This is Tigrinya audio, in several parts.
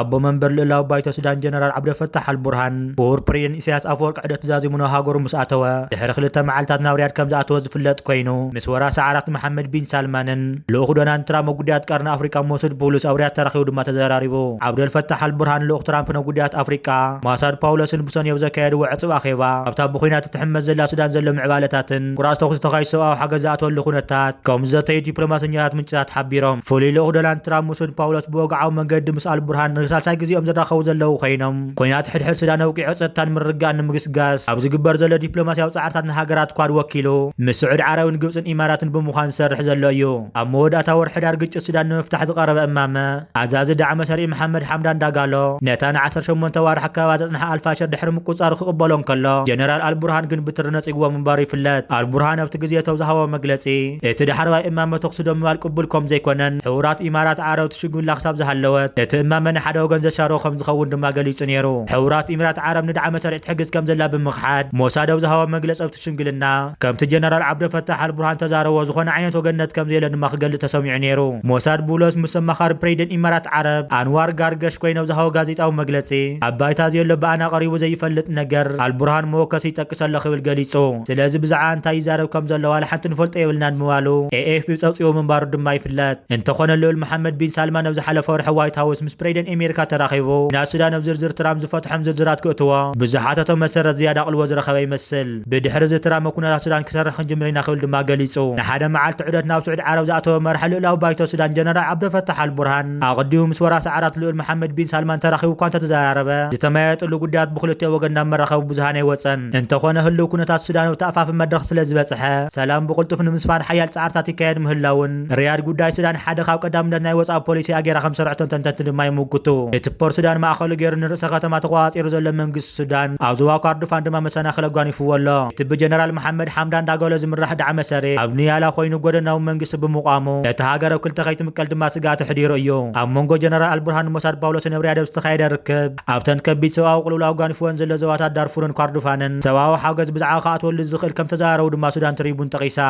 ኣቦ መንበር ልእላዊ ባይቶ ሱዳን ጀነራል ዓብደልፈታሕ ኣልቡርሃን፣ ክቡር ፕሬዚደንት ኢሳያስ ኣፈወርቂ ሕደት ትእዛዝ ይምኖ ሃገሩ ምስ ኣተወ ድሕሪ ክልተ መዓልታት ናብ ሪያድ ከም ዝኣተወ ዝፍለጥ ኮይኑ፣ ምስ ወራሲ ዓራት መሓመድ ቢን ሳልማንን ልኡኽ ዶናልድ ትራምፕ ኣብ ጉዳያት ቀርኒ ኣፍሪቃ ሞሱድ ቡሉስ ኣብ ሪያድ ተራኺቡ ድማ ተዘራሪቡ። ዓብደልፈታሕ ኣልቡርሃን ልኡኽ ትራምፕ ኣብ ጉዳያት ኣፍሪቃ ሞሳድ ፓውሎስን ብሰንዮ ኣብ ዘካየድዎ ዕጹብ ኣኼባ፣ ኣብታ ብኹናት እትሕመስ ዘላ ሱዳን ዘሎ ምዕባለታትን ቁራጽ ተኹሲ ተኻይሱ ሰብኣዊ ሓገዝ ዝኣተወሉ ኩነታት ከም ዝዘተዩ ዲፕሎማሰኛታት ምንጭታት ሓቢሮም። ፍሉይ ልኡኽ ዶናልድ ትራምፕ ሞሱድ ፓውሎስ ብወግዓዊ መንገዲ ምስ ኣልቡርሃን ንሳልሳይ ግዜኦም ዝራኸቡ ዘለዉ ኮይኖም፣ ኩናት ሕድሕድ ሱዳን ኣውቂዑ ጸጥታን ምርግጋእን ንምግስጋስ ኣብ ዝግበር ዘሎ ዲፕሎማስያዊ ጻዕርታት ንሃገራት ኳድ ወኪሉ ምስ ስዑድ ዓረብን ግብጽን ኢማራትን ብምዃን ዝሰርሕ ዘሎ እዩ። ኣብ መወዳእታ ወርሒ ሕዳር ግጭት ሱዳን ንምፍታሕ ዝቐረበ እማመ፣ ኣዛዚ ዳዕመ ሰሪዕ መሓመድ ሓምዳን ዳጋሎ፣ ነታ ን ዓሰርተ ሸሞንተ ዋርሕ ኣከባባ ዘጽንሓ ኣልፋሽር ድሕሪ ምቁጽጻሩ ክቕበሎ እንከሎ፣ ጀነራል ኣልቡርሃን ግን ብትሪ ነጺግዎ ምንባሩ ይፍለጥ። ኣልቡርሃን ኣብቲ ግዜ እተው ዝሃቦ መግለጺ፣ እቲ ዳሕረዋይ እማመ ተኹሲ ደው ምባል ቅቡል ከም ዘይኮነን፣ ሕቡራት ኢማራት ዓረብ ትሽንጉላ ክሳብ ዝሃለወት፣ እቲ እማመ ንሓደ ወገን ዘሻሮ ከም ዝኸውን ድማ ገሊጹ ነይሩ። ሕቡራት ኢማራት ዓረብ ንዳዕመ ሰሪዕ ትሕግዝ ከም ዘላ ብምኽሓድ፣ ሞሳድ ኣብ ዝሃቦ መግለጺ ኣብቲ ሽምግልና፣ ከምቲ ጀነራል ዓብደልፈታሕ ኣልቡርሃን ተዛረቦ ዝኾነ ዓይነት ወገንነት ከም ዘየለ ድማ ክገልጽ ተሰሚዑ ነይሩ። ሞሳድ ቡሎስ ምስ ኣማኻሪ ፕሬዚደንት ኢማራት ዓረብ ኣንዋር ጋርገሽ ኮይኖም ዝሃቦ ጋዜጣዊ መግለጺ፣ ኣብ ባይታ ዘየሎ ብኣና ቀሪቡ ዘይፈልጥ ነገር ኣልቡርሃን መወከሲ ይጠቅስ ኣሎ ክብል ገሊጹ። ስለዚ ብዛዕባ እንታይ ይዛረብ ከም ዘሎ ዋላ ሓንቲ ንፈልጦ የብልናን ምባሉ ኤኤፍፒ ጸብጺቡ ምንባሩ ድማ ይፍለጥ። እንተኾነ ልኡል መሓመድ ቢን ሳልማን ኣብ ዝሓለፈ ወርሒ ዋይት ሃውስ ምስ ፕሬዚደንት ኣሜሪካ ተራኺቡ፣ ናብ ሱዳን ኣብ ዝርዝር ትራምፕ ዝፈትሖም ዝርዝራት ክእትዎ ብዝሓተቶ መሰረት ዝያዳ ኣቕልቦ ዝረኸበ ይመስል። ብድሕሪ እዚ ትራምፕ ኩነታት ሱዳን ክሰርሕ ክንጅምር ኢና ክብል ድማ ገሊጹ። ንሓደ መዓልቲ ዑደት ናብ ስዑዲ ዓረብ ዝኣተወ መራሒ ልኡላዊ ባይቶ ሱዳን ጀነራል ዓብደልፈታሕ ኣልቡርሃን ኣቐዲሙ ምስ ወራሲ ዓራት ልኡል መሓመድ ቢን ሳልማን ተራኺቡ እኳ እንተተዘራረበ፣ ዝተመያየጥሉ ጉዳያት ብክልቲኡ ወገን ናብ መራኸቢ ብዙሃን ኣይወጸን። እንተኾነ ህልው ኩነታት ሱዳን ኣብቲ ኣፋፊ መድረኽ ስለ ዝበጽሐ፣ ሰላም ብቕልጡፍ ንምስፋን ሓያል ጻዕርታት ይካየድ ምህላውን፣ ሪያድ ጉዳይ ሱዳን ሓደ ካብ ቀዳምነት ናይ ወጻኢ ፖሊሲኣ ገይራ ከም ዝሰርሐቶ ተንተንቲ ድማ ይምጉቱ። እቲ ፖርት ሱዳን ማእኸሉ ገይሩ ንርእሰ ከተማ ተቆጻጺሩ ዘሎ መንግስቲ ሱዳን፣ ኣብ ዞባ ኮርዶፋን ድማ መሰናኽል ኣጓኒፍዎ ኣሎ። እቲ ብጀነራል መሓመድ ሓምዳን ዳጋሎ ዝምራሕ ዳዕመ ሰሪዕ ኣብ ኒያላ ኮይኑ ጎደናዊ መንግስቲ ብምቋሙ፣ ነታ ሃገር ኣብ ክልተ ከይትምቀል ድማ ስግኣት ኣሕዲሩ እዩ። ኣብ መንጎ ጀነራል ኣልቡርሃን ሞሳድ ፓውሎስን ኣብ ሪያድ ኣብ ዝተኻየደ ርክብ፣ ኣብተን ከቢድ ሰብኣዊ ቅልውላው ኣጓኒፍወን ዘሎ ዞባታት ዳርፉርን ኮርዶፋንን ሰብኣዊ ሓገዝ ብዛዕባ ክኣትወሉ ዝኽእል ከም ተዘራረቡ ድማ ሱዳን ትሪቡን ጠቒሳ።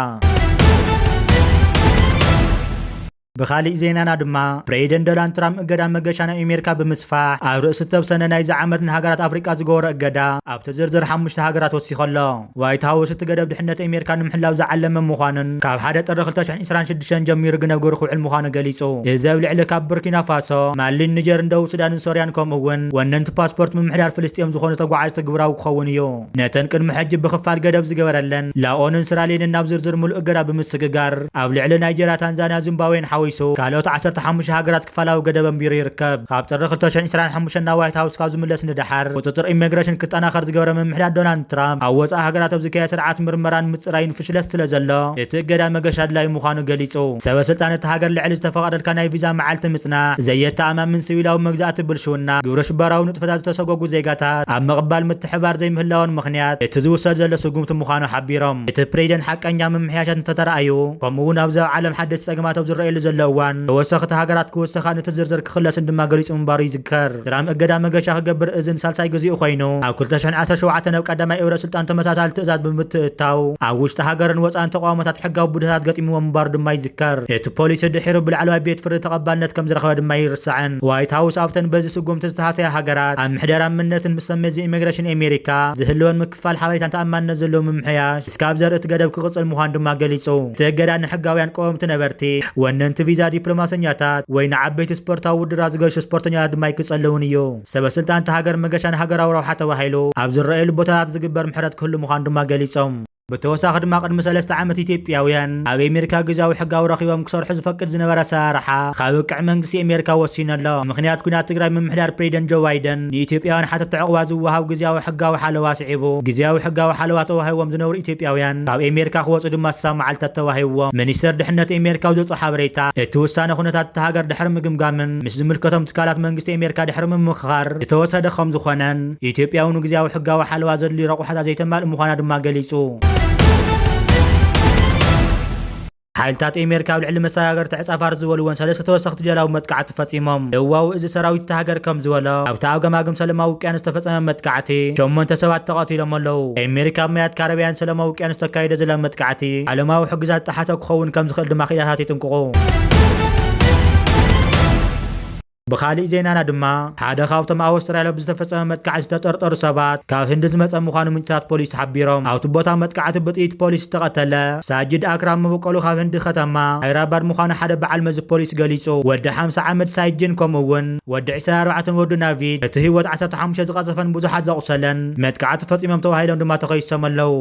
ብኻሊእ ዜናና ድማ፣ ፕሬዚደንት ዶናልድ ትራምፕ እገዳ መገሻ ናይ ኣሜሪካ ብምስፋሕ፣ ኣብ ርእሲ ዝተብሰነ ናይዚ ዓመት ንሃገራት ኣፍሪቃ ዝገበሮ እገዳ ኣብቲ ዝርዝር ሓሙሽተ ሃገራት ወሲኹ ኣሎ። ዋይት ሃውስ እቲ ገደብ ድሕነት ኣሜሪካ ንምሕላው ዝዓለመ ምዃኑን፣ ካብ ሓደ ጥሪ ክልተ ሽሕን ዕስራን ሽዱሽተን ጀሚሩ ግነብ ግብሪ ክውዕል ምዃኑ ገሊጹ። እዚ ኣብ ልዕሊ ካብ ቡርኪና ፋሶ፣ ማሊን፣ ኒጀርን ደቡብ ሱዳንን ሶርያን ከምኡ እውን ወነንቲ ፓስፖርት ምምሕዳር ፍልስጤም ዝኾኑ ተጓዓዝቲ ግብራዊ ክኸውን እዩ። ነተን ቅድሚ ሕጂ ብኽፋል ገደብ ዝገበረለን ላኦንን ስራሌንን ናብ ዝርዝር ምሉእ እገዳ ብምስግጋር፣ ኣብ ልዕሊ ናይጀርያ፣ ታንዛንያ፣ ዚምባብዌን ሓዊሱ ካልኦት ዓሰርተ ሓሙሽተ ሃገራት ክፋላዊ ገደብ ኣንቢሩ ይርከብ። ካብ ጥሪ ክልተ ሽሕን ዕስራን ሓሙሽተን ናብ ዋይት ሃውስ ካብ ዝምለስ ንደሓር፣ ቁጽጽር ኢሚግሬሽን ክጠናኸር ዝገበረ ምምሕዳር ዶናልድ ትራምፕ፣ ኣብ ወጻኢ ሃገራት ኣብ ዝካየድ ስርዓት ምርመራን ምጽራይን ፍሽለት ስለ ዘሎ፣ እቲ እገዳ መገሻ ኣድላዪ ምዃኑ ገሊጹ። ሰበ ስልጣን እቲ ሃገር ልዕሊ ዝተፈቐደልካ ናይ ቪዛ መዓልቲ ምጽናሕ፣ ዘየተኣማምን ሲቪላዊ መግዛእቲ ብልሽውና፣ ግብረ ሽበራዊ ንጥፈታት ዝተሰጎጉ ዜጋታት ኣብ ምቕባል ምትሕባር ዘይምህላውን ምኽንያት፣ እቲ ዝውሰድ ዘሎ ስጉምቲ ምዃኑ ሓቢሮም። እቲ ፕሬዚደንት ሓቀኛ ምምሕያሻት እንተተረኣዩ፣ ከምኡ እውን ኣብዚ ኣብ ዓለም ሓደስቲ ጸገማት ኣብ ዝረኣየሉ ዘሎ እዋን፣ ተወሰኽቲ ሃገራት ክውሰኻን እቲ ዝርዝር ክኽለስን ድማ ገሊጹ ምንባሩ ይዝከር። ትራምፕ እገዳ መገሻ ክገብር እዚ ንሳልሳይ ግዜኡ ኮይኑ፣ ኣብ ክልተ ሽሕን ዓሰርተ ሸውዓተን ኣብ ቀዳማይ ኤውሮ ስልጣን ተመሳሳሊ ትእዛዝ ብምትእትታው፣ ኣብ ውሽጢ ሃገርን ወጻእን ተቃውሞታት ሕጋዊ ብድሆታት ገጢምዎ ምንባሩ ድማ ይዝከር። እቲ ፖሊሲ ድሒሩ ብላዕለዋይ ቤት ፍርዲ ተቐባልነት ከም ዝረኸበ ድማ ኣይርሳዕን። ዋይት ሃውስ ኣብተን በዚ ስጉምቲ ዝተሃሰያ ሃገራት ኣብ ምሕደራ እምነትን ምስ ሰሜት ኢሚግሬሽን ኣሜሪካ ዝህልወን ምክፋል ሓበሬታን ተኣማንነት ዘለዎ ምምሕያሽ እስካብ ዘርኢ እቲ ገደብ ክቕጽል ምዃኑ ድማ ገሊጹ። እቲ እገዳ ንሕጋውያን ቀወምቲ ነበርቲ፣ ወነንቲ ቪዛ፣ ዲፕሎማሰኛታት ወይ ንዓበይቲ ስፖርታዊ ውድድራት ዝገሹ ስፖርተኛታት ድማ ኣይክጸለውን እዩ። ሰበ ስልጣን እቲ ሃገር መገሻ ንሃገራዊ ረብሓ ተባሂሉ ኣብ ዝረኣየሉ ቦታታት ዝግበር ምሕረት ክህሉ ምዃኑ ድማ ገሊጾም። ብተወሳኺ ድማ ቅድሚ ሰለስተ ዓመት ኢትዮጵያውያን ኣብ ኣሜሪካ ግዝያዊ ሕጋዊ ረኺቦም ክሰርሑ ዝፈቅድ ዝነበረ ኣሰራርሓ ከብቅዕ መንግስቲ ኣሜሪካ ወሲኑ ኣሎ። ምኽንያት ኲናት ትግራይ ምምሕዳር ፕሬዚደንት ጆ ባይደን ንኢትዮጵያውያን ሓተትቲ ዕቑባ ዝወሃብ ግዝያዊ ሕጋዊ ሓለዋ ስዒቡ፣ ግዝያዊ ሕጋዊ ሓለዋ ተዋሂቦም ዝነብሩ ኢትዮጵያውያን ካብ ኣሜሪካ ክወጹ ድማ ስሳ መዓልታት ተዋሂብዎም። ሚኒስተር ድሕነት ኣሜሪካ ኣብ ዘውፅኦ ሓበሬታ፣ እቲ ውሳነ ኩነታት እታ ሃገር ድሕሪ ምግምጋምን ምስ ዝምልከቶም ትካላት መንግስቲ ኣሜሪካ ድሕሪ ምምኽኻር ዝተወሰደ ከም ዝኾነን፣ ኢትዮጵያ እውን ግዝያዊ ሕጋዊ ሓለዋ ዘድልዩ ረቑሓታት ዘይተማልእ ምዃና ድማ ገሊጹ። ሓይልታት ኣሜሪካ ኣብ ልዕሊ መሰጋገርቲ ዕጻ ፋርስ ዝበልወን ሰለስተ ተወሰኽቲ ጀላዊ መጥቃዕቲ ፈጺሞም። ደቡባዊ እዚ ሰራዊት እታ ሃገር ከም ዝበሎ፣ ኣብቲ ኣብ ገማግም ሰላማዊ ውቅያኖስ ዝተፈጸመ መጥቃዕቲ ሸሞንተ ሰባት ተቐቲሎም ኣለዉ። ኣሜሪካ ኣብ ማያት ካረብያን ሰላማዊ ውቅያኖስ ተካይዶ ዘላ መጥቃዕቲ ዓለማዊ ሕግታት ዝጠሓሰ ክኸውን ከም ዝኽእል ድማ ክኢላታት ይጥንቅቑ። ብኻሊእ ዜናና ድማ፣ ሓደ ካብቶም ኣብ ኣውስትራልያ ብዝተፈጸመ መጥቃዕቲ ዝተጠርጠሩ ሰባት ካብ ህንዲ ዝመጸ ምዃኑ ምንጭታት ፖሊስ ሓቢሮም። ኣብቲ ቦታ መጥቃዕቲ ብጥይት ፖሊስ ዝተቐተለ ሳጅድ ኣክራም፣ መበቆሉ ካብ ህንዲ ከተማ ሃይራባድ ምዃኑ ሓደ በዓል መዚ ፖሊስ ገሊጹ። ወዲ ሓምሳ ዓመት ሳይጅን፣ ከምኡ እውን ወዲ ዕስራን ኣርባዕተን ወዱ ናቪድ፣ እቲ ህይወት ዓሰርተ ሓሙሽተ ዝቐጸፈን ብዙሓት ዘቑሰለን መጥቃዕቲ ፈጺሞም ተባሂሎም ድማ ተኸሲሶም ኣለዉ።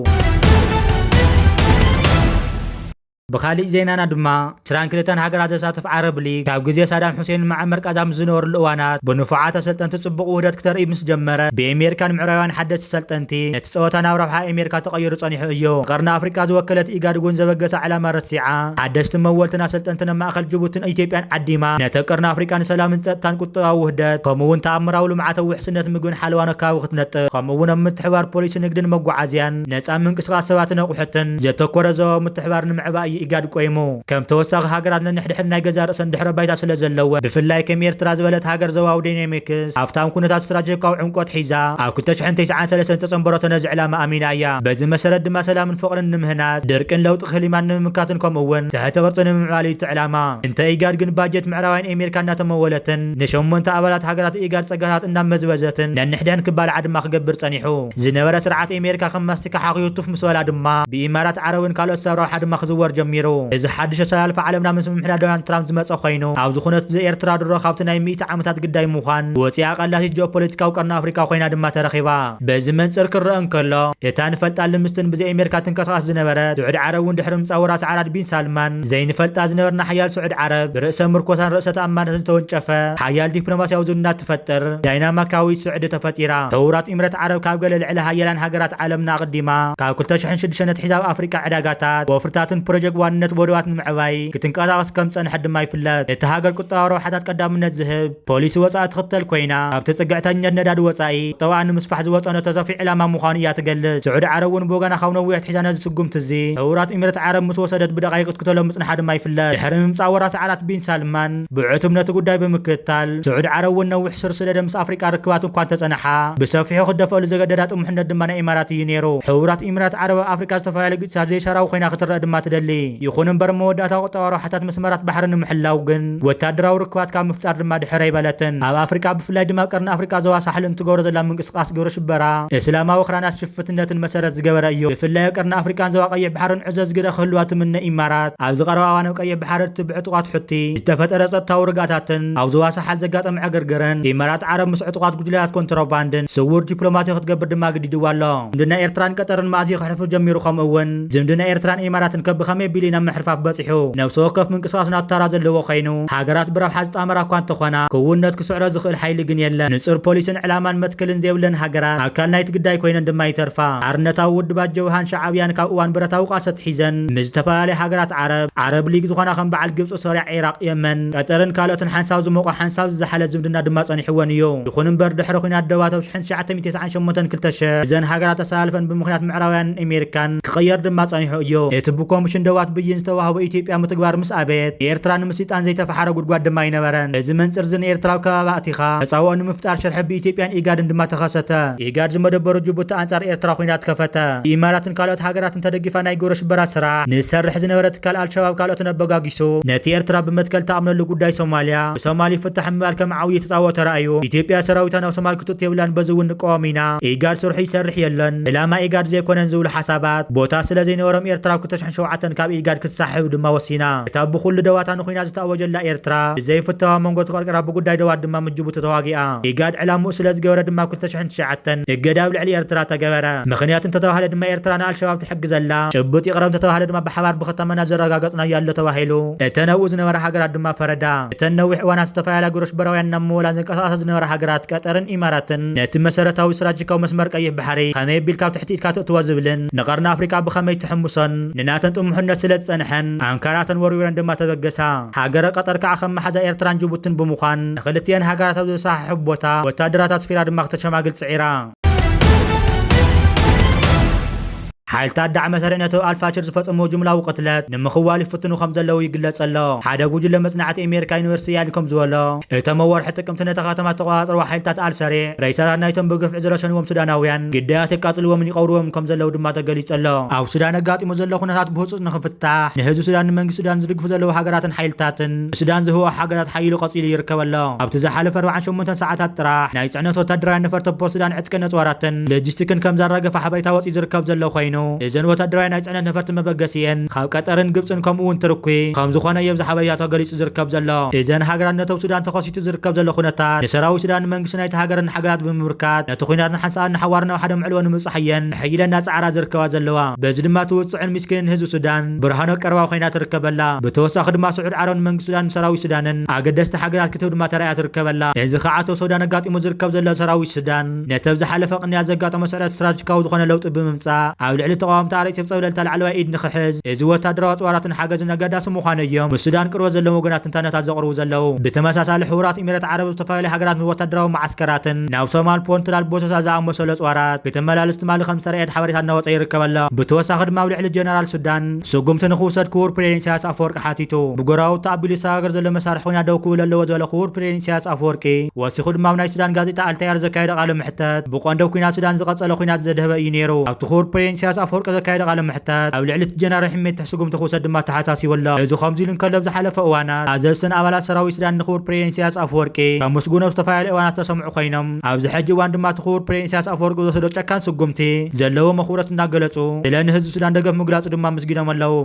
ብኻሊእ ዜናና ድማ፣ ዕስራን ክልተን ሃገራት ዘሳትፍ ዓረብ ሊግ፣ ካብ ግዜ ሳዳም ሑሴን መዓመር ቃዛፍ ዝነበሩሉ እዋናት፣ ብንፉዓት ኣሰልጠንቲ ጽቡቕ ውህደት ክተርኢ ምስ ጀመረ፣ ብኤሜሪካን ምዕራባውያን ሓደስቲ ሰልጠንቲ፣ ነቲ ጸወታ ናብ ረብሓ ኤሜሪካ ተቐይሩ ጸኒሑ እዩ። ንቀርኒ ኣፍሪቃ ዝወከለት ኢጋድ እውን ዘበገሰ ዕላማ ረሲዓ፣ ሓደስቲ መወልትን ኣሰልጠንትን ኣብ ማእከል ጅቡትን ኢትዮጵያን ዓዲማ፣ ነቲ ቀርኒ ኣፍሪቃ ንሰላምን ጸጥታን ቁጠባዊ ውህደት፣ ከምኡ እውን ተኣምራዊ ልምዓታዊ ውሕስነት ምግብን ሓለዋን ኣካባቢ ክትነጥፍ፣ ከምኡ እውን ኣብ ምትሕብባር ፖሊሲ ንግድን መጓዓዝያን፣ ነጻ ምንቅስቓስ ሰባትን ኣቑሑትን ዘተኮረ ዞባዊ ምትሕብባር ንምዕባይ እዩ ኢጋድ ቆይሙ። ከም ተወሳኺ ሃገራት ነንሕድሕድ ናይ ገዛእ ርእሰን ድሕረ ባይታ ስለ ዘለወን፣ ብፍላይ ከም ኤርትራ ዝበለት ሃገር ዞባዊ ዳይናሚክስ ሃብታም ኩነታት ስትራቴጂካዊ ዕምቆት ሒዛ ኣብ ክልተ ሽሕን ተስዓን ሰለስተን ዝተጸንበረቶ ነዚ ዕላማ ኣሚና እያ። በዚ መሰረት ድማ ሰላምን ፍቕርን ንምህናጽ፣ ድርቅን ለውጢ ክሊማን ንምምካትን ከምኡ እውን ትሕቲ ቅርጺ ንምምዕባል እዩ እቲ ዕላማ። እንተ ኢጋድ ግን ባጀት ምዕራባውያን ኤሜሪካ እናተመወለትን ንሸሞንተ ኣባላት ሃገራት ኢጋድ ጸጋታት እናመዝበዘትን ነንሕድሕን ክባልዓ ድማ ክገብር ጸኒሑ። ዝነበረ ስርዓት ኤሜሪካ ከም ማስቲካ ሓኺዩ ቱፍ ምስ በላ ድማ ብኢማራት ዓረብን ካልኦት ሰብ ረብሓ ድማ ክዝወር ጀሚሩ። እዚ ሓድሽ ኣሰላልፋ ዓለምና ምስ ምምሕዳር ዶናልድ ትራምፕ ዝመጸ ኮይኑ፣ ኣብዚ ኩነት እዚ ኤርትራ ድሮ ካብቲ ናይ ሚእቲ ዓመታት ግዳይ ምዃን ወጺኣ ቀላሲት ጂኦፖለቲካዊ ቀርኒ ኣፍሪቃ ኮይና ድማ ተረኺባ። በዚ መንጽር ክረአ እንከሎ፣ እታ ንፈልጣ ልምስትን ብዘይ ኣሜሪካ ትንቀሳቐስ ዝነበረት ስዑዲ ዓረብ እውን ድሕሪ ምምጻእ ወራሲ ዓራድ ቢን ሳልማን፣ ዘይንፈልጣ ዝነበርና ሓያል ስዑዲ ዓረብ ብርእሰ ምርኮሳን ርእሰ ተኣማንነትን ዝተወንጨፈ ሓያል ዲፕሎማሲያዊ ዝምድና ትፈጥር ዳይናማካዊት ስዑዲ ተፈጢራ። ሕቡራት ኢምረት ዓረብ ካብ ገለ ልዕሊ ሓያላን ሃገራት ዓለምና ኣቐዲማ ካብ ክልተ ሽሕን ሽዱሽተን ኣትሒዛ ኣብ ኣፍሪቃ ዕዳጋታት፣ ወፍርታትን ፕሮጀክት ዋንነት ወደባት ንምዕባይ ክትንቀሳቐስ ከም ዝጸንሐት ድማ ይፍለጥ። እቲ ሃገር ቁጠባዊ ረብሓታት ቀዳምነት ዝህብ ፖሊሲ ወጻኢ ትኽተል ኮይና፣ ካብ ተጸግዕተኛነት ነዳዲ ወጻኢ ቁጠባኣ ንምስፋሕ ዝወጠነቶ ሰፊሕ ዕላማ ምዃኑ እያ ትገልጽ። ስዑዲ ዓረብ እውን ብወገና ካብ ነዊሕ ኣትሒዛ ነዚ ስጉምቲ እዚ ሕቡራት ኢምረት ዓረብ ምስ ወሰደት ብደቃይቅ ክትክተሎ ምጽንሓ ድማ ይፍለጥ። ድሕሪ ምምጻእ ወራሲ ዓራት ቢን ሳልማን ብዕቱብ ነቲ ጉዳይ ብምክትታል፣ ስዑዲ ዓረብ እውን ነዊሕ ስር ዝሰደደ ምስ ኣፍሪቃ ርክባት እኳ እንተጸንሓ፣ ብሰፊሑ ክደፈኣሉ ዘገደዳ ጥሙሕነት ድማ ናይ ኢማራት እዩ ነይሩ። ሕቡራት ኢምራት ዓረብ ኣብ ኣፍሪቃ ዝተፈላለዩ ግጭታት ዘይሻራዊ ኮይና ክትረአ ድማ ትደሊ። ይኹን እምበር፣ መወዳእታ ቁጠባዊ ረብሓታት መስመራት ባሕሪ ንምሕላው ግን ወታደራዊ ርክባት ካብ ምፍጣር ድማ ድሕር ኣይበለትን። ኣብ ኣፍሪቃ፣ ብፍላይ ድማ ኣብ ቀርኒ ኣፍሪቃ ዞባ ሳሕል እንትገብሮ ዘላ ምንቅስቃስ ግብረ ሽበራ፣ እስላማዊ ክራናት ሽፍትነትን መሰረት ዝገበረ እዩ። ብፍላይ ኣብ ቀርኒ ኣፍሪቃን ዞባ ቀይሕ ባሕርን ዕዘዝ ግደ ክህልዋ ትምነ ኢማራት፣ ኣብዚ ቀረባ እዋን ኣብ ቀይሕ ባሕሪ እቲ ብዕጡቓት ሑቲ ዝተፈጠረ ጸጥታዊ ርግኣታትን ኣብ ዞባ ሳሕል ዘጋጠመ ዕግርግርን፣ ኢማራት ዓረብ ምስ ዕጡቓት ጉጅለታት ኮንትሮባንድን ስውር ዲፕሎማሲ ክትገብር ድማ ግዲድዋ ኣሎ። ዝምድና ኤርትራን ቀጠርን መኣዝ እዩ ክሕርፍ ጀሚሩ? ከምኡ እውን ዝምድና ኤርትራን ኢማራትን ከ ብኸመይ ኣቢሉ ናብ ምሕርፋፍ በጺሑ? ነፍሲ ወከፍ ምንቅስቃስ ናቱ ታራ ዘለዎ ኮይኑ፣ ሃገራት ብረብሓ ዝጣመራ እኳ እንተኾና፣ ክውንነት ክስዕሮ ዝኽእል ሓይሊ ግን የለን። ንጹር ፖሊስን ዕላማን መትከልን ዘይብለን ሃገራት ኣካል ናይቲ ግዳይ ኮይነን ድማ ይተርፋ። ሓርነታዊ ውድባት ጀብሃን ሸዓብያን ካብ እዋን ብረታዊ ቃልሲ ኣትሒዘን ምስ ዝተፈላለያ ሃገራት ዓረብ፣ ዓረብ ሊግ ዝኾና ከም በዓል ግብጺ፣ ሶርያ፣ ዒራቕ፣ የመን፣ ቀጠርን ካልኦትን ሓንሳብ ዝሞቐ ሓንሳብ ዝዘሓለ ዝምድና ድማ ጸኒሕወን እዩ። ይኹን እምበር፣ ድሕሪ ኲናት ደባት ኣብ ሽሕን ትሽዓተ ሚእትን ተስዓን ሸሞንተን ክልተ ሽሕ እዘን ሃገራት ኣሰላልፈን ብምኽንያት ምዕራባውያንን ኣሜሪካን ክቕየር ድማ ጸኒሑ እዩ። እቲ ብኮሚሽን ደባት ብይን ዝተዋህቦ ኢትዮጵያ ምትግባር ምስ ኣበየት፣ ንኤርትራ ንምስይጣን ዘይተፈሓረ ጉድጓድ ድማ ኣይነበረን። እዚ መንጽር እዚ ንኤርትራ ኣብ ከባቢ ኣእቲኻ ተጻብኦ ንምፍጣር ሽርሒ ብኢትዮጵያን ኢጋድን ድማ ተኸሰተ። ኢጋድ ዝመደበሩ ጅቡቲ ኣንጻር ኤርትራ ኲናት ከፈተ። ብኢማራትን ካልኦት ሃገራትን ተደጊፋ ናይ ግብረ ሽበራ ስራሕ ንሰርሕ ዝነበረ ትካል ኣልሸባብ ካልኦትን ኣበጋጊሱ፣ ነቲ ኤርትራ ብመትከል ትኣምነሉ ጉዳይ ሶማልያ ብሶማል ይፍታሕ ምባል ከም ዓብዪ ተጻብኦ ተራእዩ። ኢትዮጵያ ሰራዊታ ናብ ሶማል ክትእቱ የብላን፣ በዚ እውን ንቃወም ኢና። ኢጋድ ስርሑ ይሰርሕ የለን፣ ዕላማ ኢጋድ ዘይኮነን ዝብሉ ሓሳባት ቦታ ስለ ዘይነበሮም፣ ኤርትራ ኣብ ክልተ ሽሕን ሸውዓተን ካብ ኢጋድ ክትሳሕብ ድማ ወሲና። እታ ብኹሉ ደባታ ንኹናት ዝተኣወጀላ ኤርትራ፣ ብዘይፍተዋ መንጎ ተቐርቂራ ብጉዳይ ደባት ድማ ምስ ጅቡቲ ተዋጊኣ። ኢጋድ ዕላምኡ ስለ ዝገበረ ድማ ኣብ ክልተ ሽሕን ትሽዓተን እገዳ ኣብ ልዕሊ ኤርትራ ተገበረ። ምኽንያት እንተተባህለ ድማ ኤርትራ ንኣልሸባብ ትሕግዘላ፣ ጭቡጥ ይቕረ እንተተባህለ ድማ ብሓባር ብኸተማና ዘረጋገጽናዮ ኣሎ ተባሂሉ። እተን ኣብኡ ዝነበራ ሃገራት ድማ ፈረዳ። እተን ነዊሕ እዋናት ዝተፈላለያ ግብረ ሽበራውያን ናብ ምወላ ዝንቀሳቐሳ ዝነበራ ሃገራት ቀጠርን ኢማራትን ነቲ መሰረታዊ ስትራቴጂካዊ መስመር ቀይሕ ባሕሪ ከመይ ኣቢልካ ኣብ ትሕቲ ኢድካ ተእትዎ ዝብልን ንቐርኒ ኣፍሪቃ ብኸመይ ትሕምሶን ንናተን ጥሙሕነት ስለ ዝጸንሐን ኣንካራተን ወርዊረን ድማ ተበገሳ። ሃገረ ቀጠር ከዓ ከም መሓዛ ኤርትራን ጅቡትን ብምዃን ንኽልቲኤን ሃገራት ኣብ ዘሰሓሕብ ቦታ ወታደራት ኣስፊራ ድማ ክተሸማግል ጽዒራ። ሓይልታት ዳዕመ ሰሪዕ ነቲ ኣልፋሽር ዝፈጸምዎ ጅምላዊ ቅትለት ንምኽዋል ይፍትኑ ከም ዘለዉ ይግለጽ ኣሎ። ሓደ ጉጅለ መጽናዕቲ ኣሜሪካ ዩኒቨርሲቲ ያሊ ከም ዝበሎ፣ እቶም ኣብ ወርሒ ጥቅምቲ ነታ ከተማ ዝተቆጻጸርዋ ሓይልታት ኣልሰሪዕ፣ ሬሳታት ናይቶም ብግፍዒ ዝረሸንዎም ሱዳናውያን ግዳያት የቃጽልዎምን ይቐብርዎም ከም ዘለዉ ድማ ተገሊጹ ኣሎ። ኣብ ሱዳን ኣጋጢሙ ዘሎ ኩነታት ብህጹጽ ንኽፍታሕ፣ ንህዝቢ ሱዳን ንመንግስቲ ሱዳን ዝድግፉ ዘለዉ ሃገራትን ሓይልታትን ንሱዳን ዝህቦ ሓገዛት ሓይሉ ቀጺሉ ይርከብ ኣሎ። ኣብቲ ዝሓለፈ ኣርባዓን ሸሞንተን ሰዓታት ጥራሕ ናይ ጽዕነት ወታደራዊ ነፈርቲ ፖርት ሱዳን ዕጥቅን ኣጽዋራትን ሎጂስቲክን ከም ዘራገፈ ሓበሬታ ወጺኡ ዝርከብ ዘሎ ኮይኑ፣ እዘን ወታደራዊ ናይ ጽዕነት ነፈርቲ መበገሲኤን ካብ ቀጠርን ግብጽን ከምኡ እውን ትርኩ ከም ዝኾነ እዩ ኣብዚ ሓበሬታ ተገሊጹ ዝርከብ ዘሎ። እዘን ሃገራት ነቶም ሱዳን ተኸሲቱ ዝርከብ ዘሎ ኩነታት ንሰራዊት ሱዳን መንግስቲ ናይቲ ሃገርን ሓገራት ብምምርካት ነቲ ኩናትን ሓንሳእን ንሓዋር ናብ ሓደ ምዕልዎ ንምብጻሕ እየን ሕይለ እናጻዕራ ዝርከባ ዘለዋ። በዚ ድማ ትውጽዕን ምስኪንን ህዝቢ ሱዳን ብርሃኖ ቀረባ ኮይና ትርከበላ። ብተወሳኺ ድማ ስዑድ ዓረብ ንመንግስቲ ሱዳን ንሰራዊት ሱዳንን ኣገደስቲ ሓገራት ክትህብ ድማ ተራእያ ትርከበላ። እዚ ከዓ እቶ ሱዳን ኣጋጢሙ ዝርከብ ዘሎ ሰራዊት ሱዳን ነቲ ኣብ ዝሓለፈ ቅንያት ዘጋጠሞ ስዕረት ስትራቴጂካዊ ዝኾነ ለውጢ ብምምጻእ ኣብ ልዕሊ ተቃወምቲ ኣር ኤስ ኤፍ ጸብለልታ ላዕለዋይ ኢድ ንኽሕዝ እዚ ወታደራዊ ኣጽዋራትን ሓገዝን ኣገዳሲ ምዃኑ እዮም ምስ ሱዳን ቅርበት ዘለዎም ወገናት ትንታነታት ዘቕርቡ ዘለዉ። ብተመሳሳሊ ሕቡራት ኢሚሬት ዓረብ ዝተፈላለዩ ሃገራት ወታደራዊ መዓስከራትን ናብ ሶማል ፖንትላል ቦሰሳ ዝኣመሰሉ ኣጽዋራት ክተመላልስ ትማሊ ከም ዝተረእየት ሓበሬታ እናወጸ ይርከብ ኣሎ። ብተወሳኺ ድማ ኣብ ልዕሊ ጀነራል ሱዳን ስጉምቲ ንኽውሰድ ክቡር ፕሬዚደንት ኢሳያስ ኣፈወርቂ ሓቲቱ። ብጎረባብቲ ኣቢሉ ይሰጋገር ዘሎ መሳርሒ ኩናት ደው ክብል ኣለዎ ዝበለ ክቡር ፕሬዚደንት ኢሳያስ ኣፈወርቂ፣ ወሲኹ ድማ ኣብ ናይ ሱዳን ጋዜጣ ኣልታያር ዘካየደ ቃለ መሕተት፣ ብቐንዶ ኣብ ኩናት ሱዳን ዝቐጸለ ኩናት ዘድሀበ እዩ ነይሩ። ኣብቲ ክቡር ፕሬዚደንት ኢሳያስ ኣፈወርቂ ዘካየደ ቃለ መሕተት፣ ኣብ ልዕሊ እቲ ጀነራል ሕሜት ትሕቲ ስጉምቲ ክውሰድ ድማ ተሓሳሲቡ ኣሎ። እዚ ከምዚ ኢሉ እንከሎ፣ ኣብ ዝሓለፈ እዋናት ኣዘዝትን ኣባላት ሰራዊት ሱዳን ንክቡር ፕሬዚደንት ኢሳያስ ኣፈወርቂ ከመስግኑ ኣብ ዝተፈላለዩ እዋናት ዝተሰምዑ ኮይኖም፣ ኣብዚ ሕጂ እዋን ድማ እቲ ክቡር ፕሬዚደንት ኢሳያስ ኣፈወርቂ ዝወሰዶ ጨካን ስጉምቲ ዘለዎ መኽብሮት እናገለጹ፣ ስለ ንህዝቢ ሱዳን ደገፍ ምግላጹ ድማ ኣመስጊኖም ኣለዉ።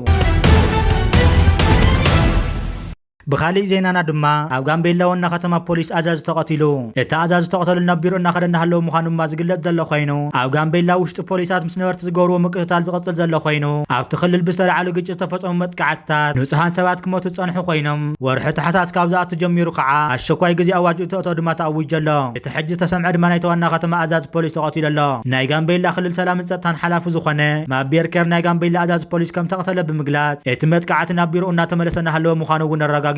ብኻሊእ ዜናና ድማ፣ ኣብ ጋምቤላ ዋና ከተማ ፖሊስ ኣዛዚ ተቐቲሉ። እቲ ኣዛዚ ዝተቐተሉ ናብ ቢሮ እናኸደ እናሃለወ ምዃኑ ድማ ዝግለጽ ዘሎ ኮይኑ፣ ኣብ ጋምቤላ ውሽጢ ፖሊሳት ምስ ነበርቲ ዝገብርዎ ምቅትታል ዝቕጽል ዘሎ ኮይኑ፣ ኣብቲ ክልል ብዝተለዓሉ ግጭት ዝተፈጸሙ መጥቃዕትታት ንጹሃን ሰባት ክሞቱ ዝጸንሑ ኮይኖም፣ ወርሒ ታሕሳስ ካብ ዝኣቱ ጀሚሩ ከዓ ኣሸኳይ ግዜ ኣዋጅ እተእቶ ድማ ተኣዊጁ ኣሎ። እቲ ሕጂ ዝተሰምዐ ድማ ናይቲ ዋና ከተማ ኣዛዚ ፖሊስ ተቐቲሉ ኣሎ። ናይ ጋምቤላ ክልል ሰላምን ጸጥታን ሓላፊ ዝኾነ ማቢየር ኬር ናይ ጋምቤላ ኣዛዚ ፖሊስ ከም ተቐተለ ብምግላጽ፣ እቲ መጥቃዕቲ ናብ ቢሮኡ እናተመለሰ እናሃለወ ምዃኑ እውን ኣረጋጊጹ።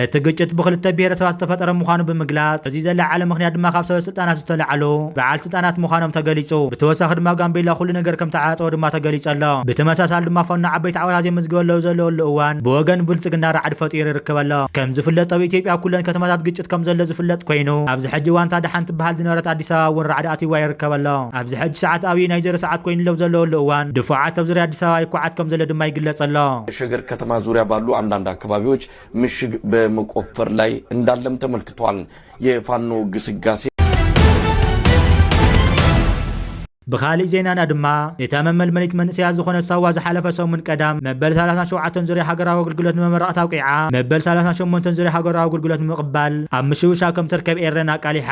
እቲ ግጭት ብክልተ ብሄረሰባት ዝተፈጠረ ምዃኑ ብምግላጽ፣ እዚ ዘለዓለ ምኽንያት ድማ ካብ ሰበ ስልጣናት ዝተለዓሉ በዓል ስልጣናት ምዃኖም ተገሊጹ። ብተወሳኺ ድማ ጋምቤላ ኩሉ ነገር ከም ተዓጸወ ድማ ተገሊጹ ኣሎ። ብተመሳሳሊ ድማ ፋኖ ዓበይቲ ዓወታት የመዝግበሉ ዘለወሉ እዋን ብወገን ብልጽግና ራዕዲ ፈጢሩ ይርከብ ኣሎ። ከም ዝፍለጥ ኣብ ኢትዮጵያ ኩለን ከተማታት ግጭት ከም ዘሎ ዝፍለጥ ኮይኑ፣ ኣብዚ ሕጂ እዋን እታ ደሓን ትበሃል ዝነበረት ኣዲስ ኣበባ እውን ራዕዲ ኣትይዋ ይርከብ ኣሎ። ኣብዚ ሕጂ ሰዓት ኣብይ ናይ ዜሮ ሰዓት ኮይኑ ለው ዘለወሉ እዋን ድፉዓት ኣብ ዙርያ ኣዲስ ኣበባ ይኳዓት ከም ዘሎ ድማ ይግለጽ ኣሎ። የሸገር ከተማ ዙሪያ ባሉ አንዳንድ አካባቢዎች ምሽግ በመቆፈር ላይ እንዳለም ተመልክቷል። የፋኖ ግስጋሴ ብኻሊእ ዜናና ድማ፣ እታ መመልመሊት መንእሰያት ዝኾነት ሳዋ ዝሓለፈ ሰሙን ቀዳም መበል ሰላሳን ሸውዓተን ዙርያ ሃገራዊ ኣገልግሎት ንመመረቕታ ኣብቂዓ፣ መበል ሰላሳን ሸሞንተን ዙርያ ሃገራዊ ኣገልግሎት ንምቕባል ኣብ ምሽብሻብ ከም ትርከብ ኤረና ኣቃሊሓ።